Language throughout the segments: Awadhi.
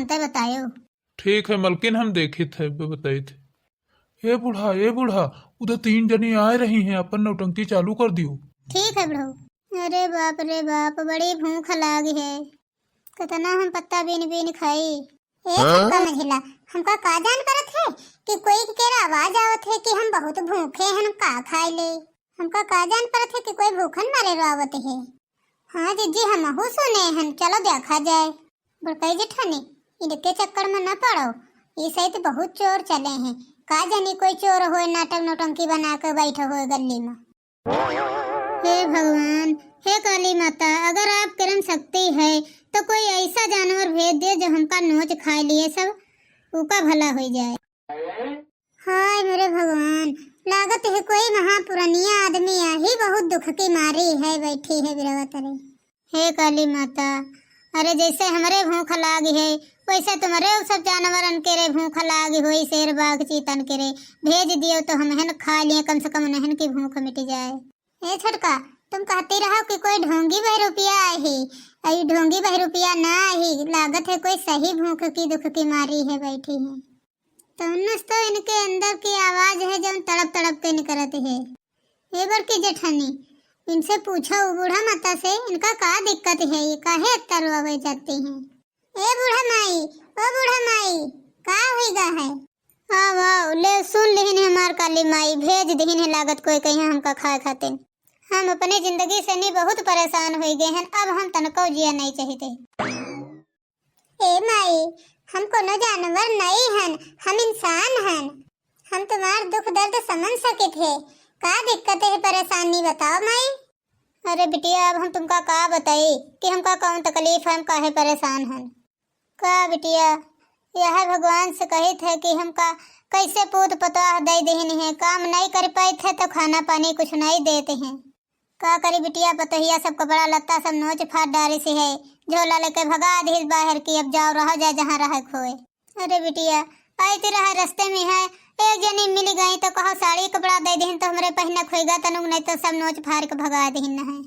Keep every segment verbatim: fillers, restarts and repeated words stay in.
तै बतायो। ठीक है मलकिन, हम देखित है, ब-, बताइत है। ए बूढ़ा, ए बूढ़ा, उधर तीन जनी आए रही हैं, अपन नौटंकी चालू कर दियो। ठीक है बुढ़ऊ। अरे बाप रे बाप, बड़ी भूख लागी है, कितना हम पत्ता बीन बीन खाई। ए हाँ? छोटका मझिला, हमका का जान परत है कि कोई के केरा आवाज आवत है कि हम बहुत भूखे हन, का खाए ले। हमका का जान परत है कि कोई भूखन मारे रोवत है। हाँ जिज्जी, हमहू सुने हन, चलो देखा जाए। बड़कई जेठानी, इनके चक्कर में न पड़ो, ये सहित बहुत चोर चले हैं। का जानी कोई चोर होए, नाटक नौटंकी बना के बैठे होए गली में। हे भगवान, हे काली माता, अगर आप करन शक्ति है तो कोई ऐसा जानवर भेज दे जो हमका नोच खाए लिए सब, उका भला हो जाए। हाय मोरे भगवान, लागत है कोई महापुरनिया आदमी आही, बहुत दुख की मारी है, बैठी है बिरवा तरे। हे काली माता, अरे जैसे हमरे भूख लागी है, वैसे तुम्हरे उ सब जानवरन के रे भूख लागी होई, शेर बाघ चीतन के रे, भेज दियो तो हमहन खा लिए, कम से कम उन्हन की भूख मिट जाए। ए छोटका, तुम कहती रहो कि कोई ढोंगी बहरूपिया आही, अई ढोंगी बहरूपिया ना आही, लागत है कोई सही भूख की दुख की मारी है बैठी है। तौनस तो इनके अंदर की आवाज है जौन तड़प तड़प के निकलत है। ए बड़की जेठानी, इनसे पूछो उ बूढ़ा माता से, इनका का दिक्कत है, ये काहे इतना रोवे जाती हैं? ए बूढ़ा माई, ओ बूढ़ा माई, का होइगा है? आओ आओ, ले सुन लिहिन है हमार काली माई, भेज दिहिन है लागत कोई कहीं हमका खाए खातिर। हम अपने जिंदगी से नी बहुत परेशान हो गए हैं, अब हम तनको जिया नहीं चाहते। ए माई, हम कोनो जानवर नहीं हन, हम इंसान हन। हम तुम्हार दुख दर्द समझ सकित है। का दिक्कत है, परेशानी बताओ माई। अरे बिटिया, अब हम तुमका का बताई कि हमका कौन तकलीफ है, हम काहे परेशान हन। का बिटिया, यह भगवान से कहित है कि हमका कैसे पूत पतवाह दे देहिन है, काम नहीं कर पाइत है तो खाना पानी कुछ नहीं देते हैं। का करी बिटिया, पतोहिया सब कपड़ा लत्ता सब नोच फाड़ डारी से है, झोला लेके भगा दिहिस बाहर की, अब जाओ रहो जाए जहाँ रहे खोए। अरे बिटिया, आइत रहे रस्ते में है, एक जनी मिल गई तो कहो साड़ी कपड़ा दे दिहिन तो हमरे पहिने खोएगा तनुक, नहीं तो सब नोच फाड़ के भगा दिहिन है।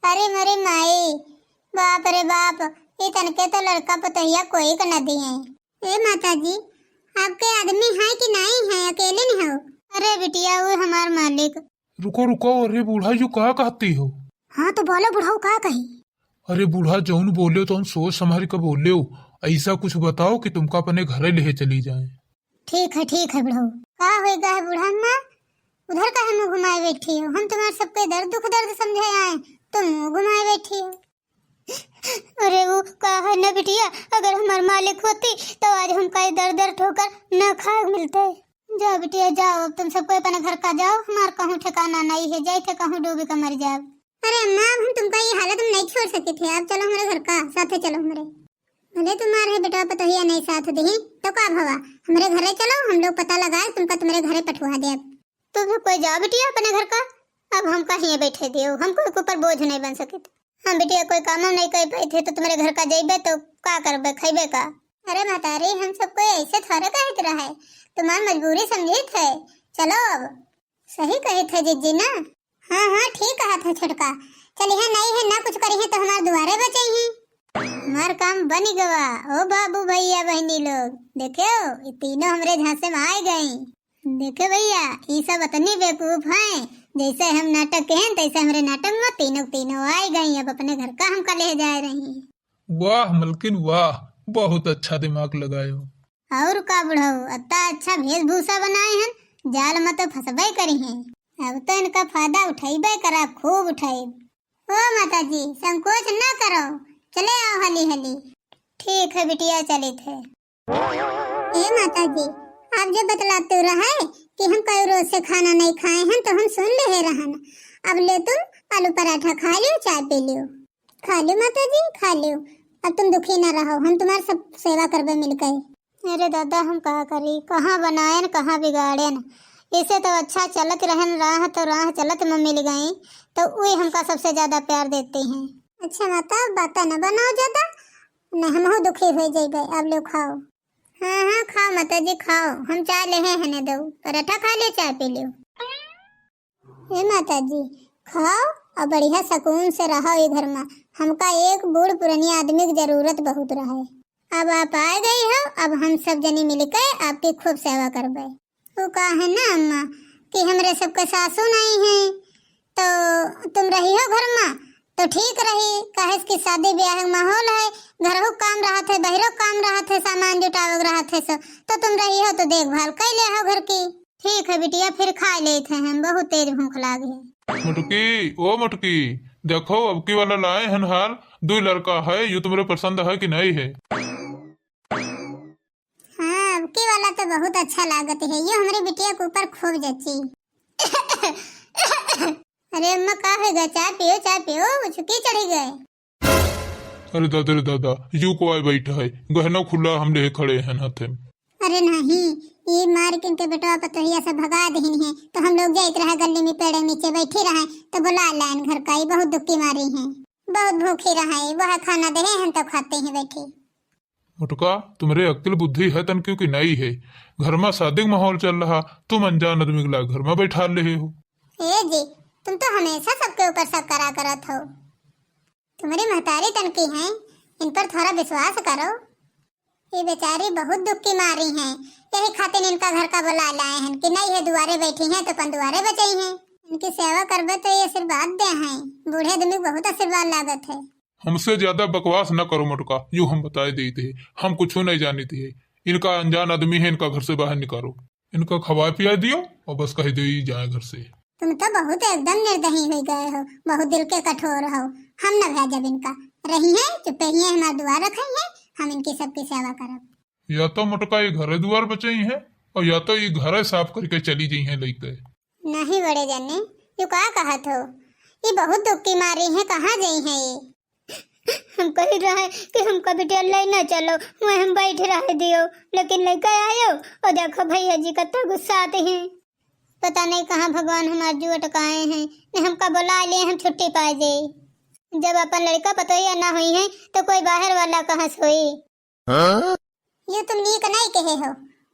अरे मोरे माई, बाप रे बाप, ई तनके तो लड़का पतोहिया कोई के न दिए। ए माता जी, आपके आदमी है कि नहीं है, अकेले नहीं हो? अरे बिटिया, वो हमार मालिक। रुको रुको, अरे बूढ़ा, यू का कहती हो? हाँ तो बोलो बुढ़ऊ, का कही? अरे बूढ़ा, जौन बोले तौन सोच संभाल के बोले हो, ऐसा कुछ बताओ कि तुमका अपने घरे ले चली जाए। ठीक है, ठीक है बुढ़ऊ। का होएगा है बूढ़ा अम्मा? उधर काहे मुंह घुमाए बैठी हो? हम तुम्हारे सबके दर्द दुख दर्द समझे आए, तुम मुंह घुमाए बैठी हो। अरे वो का है ना बिटिया, अगर हमार मालिक होती तो आज हमका ये दर दर ठोकर न खाए मिलते। जाओ बिटिया जाओ, अब तुम सबको अपने घर का जाओ, हमार कहूँ ठिकाना नहीं है, जाए थे कहूँ डूबी का मर जाओ। अरे अम्मा, अब हम तुमका ये हालत में नहीं छोड़ सके थे, अब चलो हमारे घर का, साथे चलो हमारे। भले तुम्हारे बेटा पतोहिया नहीं साथ दही तो का भवा, हमारे घरे चलो, हम लोग पता लगाए तुमका तुम्हारे घरे पठवा दे। अब तुम सब कोई जाओ बिटिया अपने घर का, अब हमका हियाँ बैठे दियो, हम कोई के ऊपर बोझ नहीं बन सके थे। हम बिटिया कोई कामो नहीं कर पाई थे तो तुम्हारे घर का जइबे तो का करबे, खइबे का? अरे महतारी, हम सब कोई ऐसे थोड़े कहत रहे, तुम्हार मजबूरी समझित है। चलो अब। सही कहित है जिज्जी ना। हाँ हाँ, ठीक कहत है छोटका। चलिहे नहीं है ना कुछ करिहे तो हमार दुआरे बचइहे। हमार काम बनी गवा। ओ बाबू भैया बहनी लोग, देखो ये तीनों हमरे झांसे में आए गई। देखे भैया, ई सब अतनी बेवकूफ हैं, जैसे हम नाटक के हैं तैसे हमरे नाटक में तीनों तीनों आए गई, अब अपने घर का हमका ले जाए रही। वाह मलकिन वाह, बहुत अच्छा दिमाग लगायो। और का बुढ़ऊ, अत्ता अच्छा वेशभूषा बनाए हैं, जाल में तो फंसबे करी हैं। अब तो इनका फायदा उठाइबे करा, खूब उठाइब। ओ माता जी, संकोच ना करो, चले आओ हली हली। ठीक है बिटिया, चलित है। ए माता जी, आप जो बतलाते रहे कि हम कई रोज से खाना नहीं खाए हैं, तो हम सुन ले रहन। अब ले तुम आलू पराठा खा लियो, चाय पी लियो। खा लियो माता जी, खा लियो। अब तुम दुखी ना रहो, हम तुम्हार सब सेवा करबे मिलके। अरे दादा, हम का करी, कहाँ बनाएन, कहाँ बिगाड़ेन। इसे तो अच्छा चलत रहन राह, तो राह चलत में मिल गई, तो वे हमका सबसे ज्यादा प्यार देती हैं। अच्छा माता, बातें न बनाओ ज्यादा, नहीं हमहू दुखी हो जइबे। अब लो खाओ। हाँ हाँ, खाओ माता जी खाओ, हम चाय लेहे हने दो, पराठा खा लियो, चाय पी लियो। ए माता जी, खाओ और बढ़िया सुकून से रहो ये घर में। हमका एक बूढ़ पुरानी आदमी की जरूरत बहुत रहे। अब आप आ गई हो, अब हम सब जनी मिलके आपकी खूब सेवा करबे। वो का है ना अम्मा कि हमरे सबके सासू नहीं है, तो तुम रही हो घर में तो ठीक रही, काहे कि शादी ब्याह के माहौल है, घरहु काम रहत है, बहिरो काम रहत है, सामान जुटावे के रहत है, सो तो तुम रही हो तो देखभाल कर ले हो घर की। ठीक है बिटिया, फिर खा लेत है, हम बहुत तेज भूख लाग है। मोटकी, ओ मोटकी, देखो अबकी वाला लाए हन हार, दुई लड़का है, यू तुमरे पसंद है कि नहीं है? हाँ, अबकी वाला तो बहुत अच्छा लागत है, यू हमरे बिटिया के ऊपर खूब जची। अरे अम्मा, का होइगा? चाय पियो, चाय पियो, छुकी चढ़ी गए। अरे दादा रे दादा, यू को आए बैठा है, गहना खुला हम ले खड़े हैं हाथे में। अरे नहीं, ये मार के इनके बेटवा पतोहिया सब भगा देहिन है, तो हम लोग जाइत रहा गली में पेड़े नीचे बैठी रहे, तो बुला लाइन घर का, ये बहुत दुखी मारी हैं, बहुत भूखी रहे, वह खाना दे हैं तो खाते हैं बैठे। मोटका, तुम्हरे अक्ल बुद्धि है तन क्यों कि नहीं है? घर में शादी का माहौल चल रहा, तुम अनजान आदमी के ला घर में बैठा ले हो। ए जी, तुम तो हमेशा सबके ऊपर शक करा करत हो। तुम्हारी महतारी तन की हैं, इन पर थोड़ा विश्वास करो। ये बेचारी बहुत दुख की मारी हैं, यही खातिर इनका घर का बुला लाए हैं कि नहीं है दुआरे बैठी हैं तो अपन दुआरे बचाई हैं। इनकी सेवा करबे तो ये आशीर्वाद दे हैं, बूढ़े आदमी को बहुत आशीर्वाद लागत है। हमसे ज्यादा बकवास न करो मोटका, यू हम बताए देते हैं, हम कुछ नहीं जानित है। इनका अनजान आदमी है, इनका घर से बाहर निकालो, इनका खवाए पियाए दियो और बस कह दो ये जाए घर से। तुम तो बहुत एकदम निर्दयी हो गए हो, बहुत दिल के कठोर हो। हम न भेजब इनका, रही हैं चुप्पे ही हैं, हमार दुआर रखी हैं, हम इनकी सबकी सेवा करब। या तो मोटका ये घरे दुआर बचाई हैं और या तो ये घरे साफ करके चली जाई हैं लेके। नहीं बड़े जने, यू का कहत हो? ये बहुत दुख की मारी हैं, कहाँ जाई हैं ये? हम कही रहे कि हमका बिटिया ले ना चलो, वह हम बैठ रहे दियो, लेकिन लेके आयो और देखो भैया जी कत्ता गुस्सात हैं। पता नहीं कहाँ भगवान हमार जू अटकाए हैं, ने हमका बुला लिए हम छुट्टी पाए जाई। जब अपन लड़का पतोहिया ना हुई हैं तो कोई बाहर वाला कहाँ से होई? हाँ? ये तुम नीक नहीं कहे हो।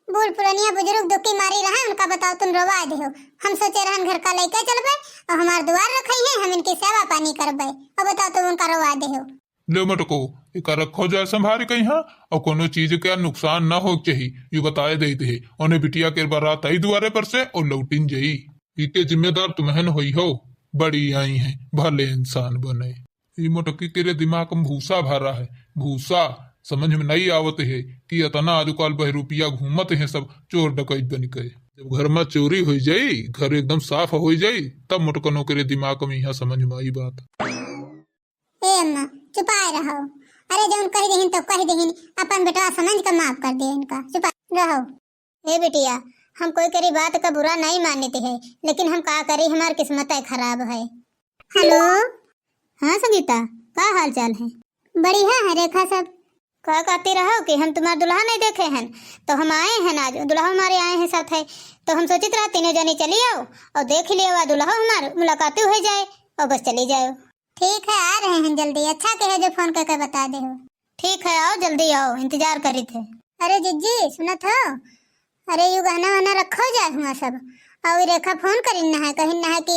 बूढ़ पुरनिया बुजुर्ग दुखी मारी रहा, उनका बताओ तुम रोवा दे हो। हम सोचे रहन घर का लइका चलबे और हमार दुआर रखई है, हम इनकी सेवा पानी करबे। अब बताओ तुम उनका रोवा दे हो। ले मटको, एका रखो जाए संभारी कहीं हाँ, और कोनो चीज के नुकसान ना हो चाहिए, यू बताए देते है। ओने बिटिया के बारात आई दुआरे पर से और लौटिन जाई। इके जिम्मेदार तुम्हें होई हो, बड़ी आई हैं, भले इंसान बने। ई मोटकी के रे दिमाग में भूसा भरा है, भूसा। समझ में नहीं आवत है कि इतना आजकल बहरूपिया घूमत हैं सब चोर डकैत बन के। जब घर में चोरी हो जाई, घर एकदम साफ हो जाई, तब मोटकनो के रे दिमाग में यहाँ समझ में आई बात। ए अम्मा, चुपाए रहो। अरे जौन कह दहिन तो कह दहिन, अपन बेटवा समझ के माफ कर दे इनका, चुपाए रहो। ए बिटिया, हम कोई करी बात का बुरा नहीं मानित है, लेकिन हम का करी, हमार किस्मत है खराब है। हेलो। हाँ संगीता, का हाल चाल है? बढ़िया है रेखा सब। का कहती रहो कि हम तुम्हार दुल्हा नहीं देखे हैं, तो हम आए हैं आज, दुल्हा हमारे आए हैं साथ है, तो हम सोचित रहा तीनों जनी चली आओ और देख लियो आ दुल्हा हमार मुलाकात हो जाए और बस चली जाओ। ठीक है, आ रहे हैं जल्दी। अच्छा के है जो फोन करके बता दे हो। ठीक है, आओ जल्दी आओ, इंतजार करी थे। अरे जिज्जी सुनत हो, अरे यू गहना वहना रखो जाए हुआ सब। और रेखा फोन करिन ना है, कहिन ना है कि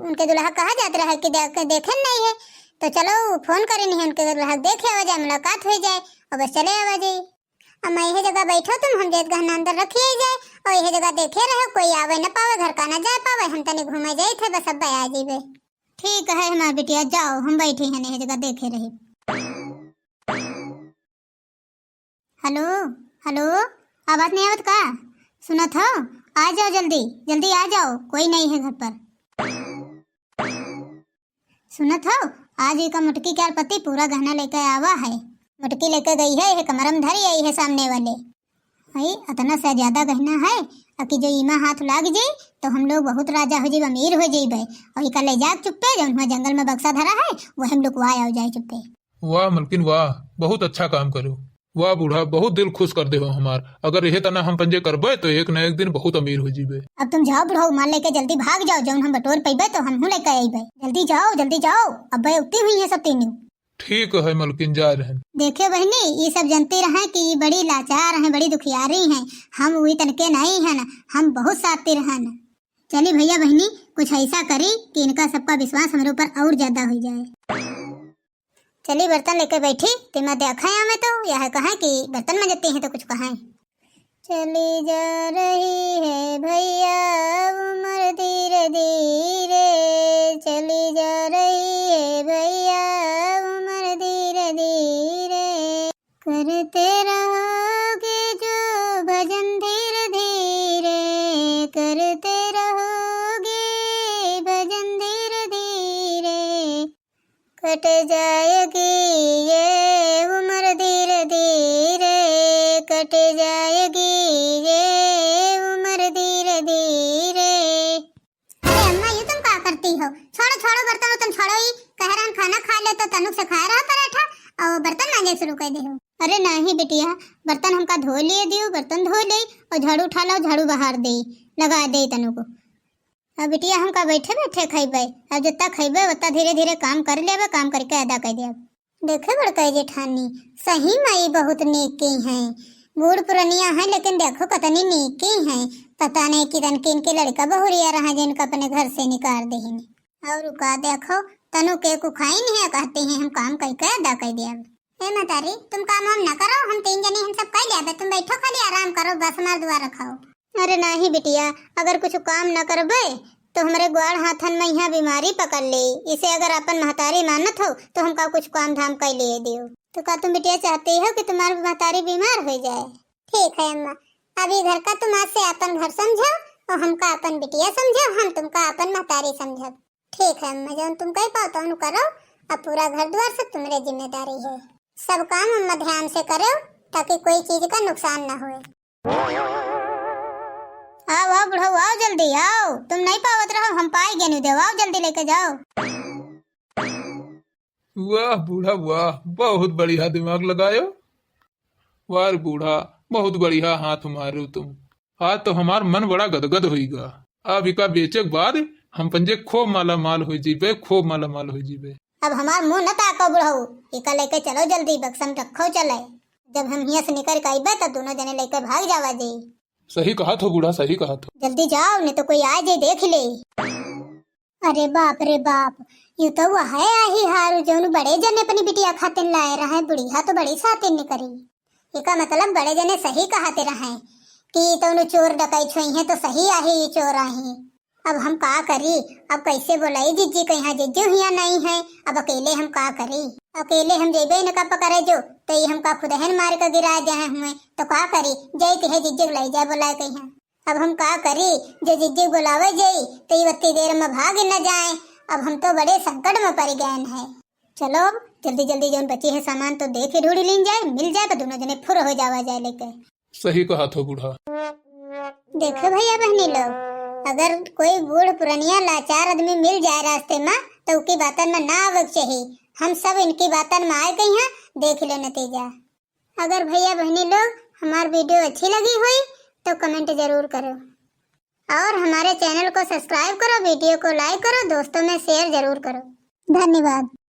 उनके दुल्हा कहा जात रहा है कि दे-, देखे नहीं है, तो चलो फोन करिन है उनके दुल्हा देखे आवा जाए, मुलाकात हो जाए और बस चले आवा जाए। अब मैं यही जगह बैठो तुम, हम जेत गहना अंदर रखिए जाए और यही जगह देखे रहो, कोई आवे न पावे, घर का न जाए पावे, हम तनी घूमे जाए थे, बस अब आ जीबे। ठीक है हमार बिटिया, जाओ, हम बैठे हैं यही जगह देखे रहे। हेलो, हेलो, आवाज नहीं आवत का? सुनत हो? आ जाओ जल्दी, जल्दी आ जाओ, कोई नहीं है घर पर। सुनत हो, आज एका मोटकी के पति पूरा गहना लेके आवा है। मोटकी लेके गई है, ये कमरा में धरी आई है सामने वाले। भाई, अतना से ज्यादा गहना है, अकी जो इमा हाथ लाग जाई, तो हम लोग बहुत राजा हो जाइब, अमीर हो जाइब। और इका ले जाके चुप्पे, जौन हुआ जंगल में बक्सा धरा है, वो हम लुकवा आओ जाए चुप्पे। वाह मलकिन वाह, बहुत अच्छा काम करो। वाह बूढ़ा, बहुत दिल खुश कर दे हो हमार। अगर यह तना हम पंजे करबे तो एक न एक दिन बहुत अमीर हो जीबे। अब तुम जाओ बुढ़ऊ, माल लेके जल्दी भाग जाओ, जौन हम बटोर पइबे तो हमहू लेके अइबे। जल्दी जाओ, जल्दी जाओ, अब्बे उठी हुई हैं सब तीनों। ठीक है मलकिन, जा रहन। देखे बहनी, ये सब जनती रहे कि ये बड़ी लाचार हैं, बड़ी दुखियारी हैं। हम वही तनके नहीं हैं ना, हम बहुत सातिर हैं ना। चली भैया बहनी, कुछ ऐसा करी कि इनका सबका विश्वास हमरे ऊपर और ज्यादा हो जाए। चली बर्तन लेके बैठी, तेमा देखा यहाँ में तो यह कहा कि बर्तन मंजती हैं तो कुछ कहा। चली जा रही है भैया उम्र धीरे धीरे, चली जा रही है भैया उम्र धीरे धीरे। करते रहोगे जो भजन धीरे धीरे, करते रहोगे भजन धीरे धीरे। कट जाएगी ये उम्र धीरे धीरे, कट जाएगी ये उम्र धीरे धीरे। अरे अम्मा, ये तुम का करती हो? छोड़ो, छोड़ो, बर्तन उर्तन छोड़ो। ही कह रहन खाना खा ले तो तनुक से खाए रहो पराठा और बर्तन मांजे शुरू कर दे हो। अरे नहीं बिटिया, बर्तन हमका धो लिए दियो, बर्तन धो ले और झाड़ू उठा लो, झाड़ू बहार दे, लगा दे तनु को। अब बिटिया हमका बैठे बैठे खइबे, अब जितना खइबे उतना धीरे धीरे काम कर लेबे, काम करके अदा कर देब। देखे बड़का जेठानी, सही माई बहुत नीक की हैं, बूढ़ पुरनिया हैं लेकिन देखो कतनी नीक की हैं। पता नहीं किदन के इनके लड़का बहुरिया रहा जिनका अपने घर से निकाल देहिन। और का देखो, तनु के कुखाई नहीं है, कहती हैं हम काम कई के अदा कर देब। हे मतारी, तुम काम वाम ना करो, हम तीन जनी हम सब कर लेबे, तुम बैठो खाली आराम करो, बस हमार दुआ रखाओ। अरे नाही बिटिया, अगर कुछ काम ना करबे तो हमरे ग्वाड़ हाथन में यहाँ बीमारी पकड़ ले। इसे अगर अपन महतारी मानत हो तो हमका कुछ काम धाम कर लिए दियो। तो का तुम बिटिया चाहती हो कि तुम्हारी महतारी बीमार हो जाए? ठीक है अम्मा, अभी घर का तुम आज से अपन घर समझो और हमका अपन बिटिया समझो, हम तुमका अपन महतारी समझब। ठीक है अम्मा, जौन तुम कह पाओ तौन करो। अब पूरा घर द्वार सब तुम्हरे जिम्मेदारी है। सब काम अम्मा ध्यान से करो ताकि कोई चीज का नुकसान ना होए। आओ, आओ बुढ़ऊ, आओ जल्दी आओ, तुम नहीं पावत रहो, हम पाई गेनु देव, आओ जल्दी लेके जाओ। वाह बूढ़ा वाह, बहुत बढ़िया दिमाग लगायो। वाह रे बूढ़ा, बहुत बढ़िया हाथ मारो तुम। आज तो हमार मन बड़ा गदगद होइगा। अब इका बेचे के बाद हम पंजे खूब माला माल हो जीबे, खूब माला माल हो जीबे। अब हमार मुंह न ताको बुढ़ऊ, इका लेके चलो जल्दी, बक्सम रखो चले। जब हम हियां से निकल के आइबे तब दोनों जने लेके भाग जावा जे। सही कहा थो बूढ़ा, सही कहा थो। जल्दी जाओ, नहीं तो कोई आ जाए देख ले। अरे बाप रे बाप, यू तो वह है आही हारू जौन बड़े जने अपनी बिटिया खातिर लाए रहे, बुढ़िया तो बड़ी सातिर निकरी। एका मतलब बड़े जने सही कहते रहे कि तौनु चोर डकैत होई हैं तो सही आही ई चोर आही। अब हम का करी, अब कैसे बोलाई जिज्जी के यहाँ, जिज्जी हियाँ नहीं है, अब अकेले हम का करी, अकेले हम जेबे इनका पकड़े जो, तो ये हमका खुदहन मार के गिरा दे हुए, तो का करी, जैती है जिज्जी के ले जाए बोलाए के यहाँ। अब हम का करी, जे जिज्जी बुलावे जाई, तो ई वत्ती देर में भाग न जाए। अब हम तो बड़े संकट में पड़ गए हैं। चलो अब जल्दी जल्दी जौन बची है सामान तो देख के ढूंढ लीन जाए, मिल जाए तो दोनों जने फुर हो जावा जाए लेके। सही कहा थो बूढ़ा। देखो भैया बहनी लोग, अगर कोई बूढ़ पुरनिया लाचार आदमी मिल जाए रास्ते में तो उनकी बातन में ना आवे के चाहिए। हम सब इनकी बातन में आए गई हैं, देख लो नतीजा। अगर भैया बहनी लोग हमार video अच्छी लगी हुई तो comment जरूर करो और हमारे channel को subscribe करो, video को like करो, दोस्तों में share जरूर करो। धन्यवाद।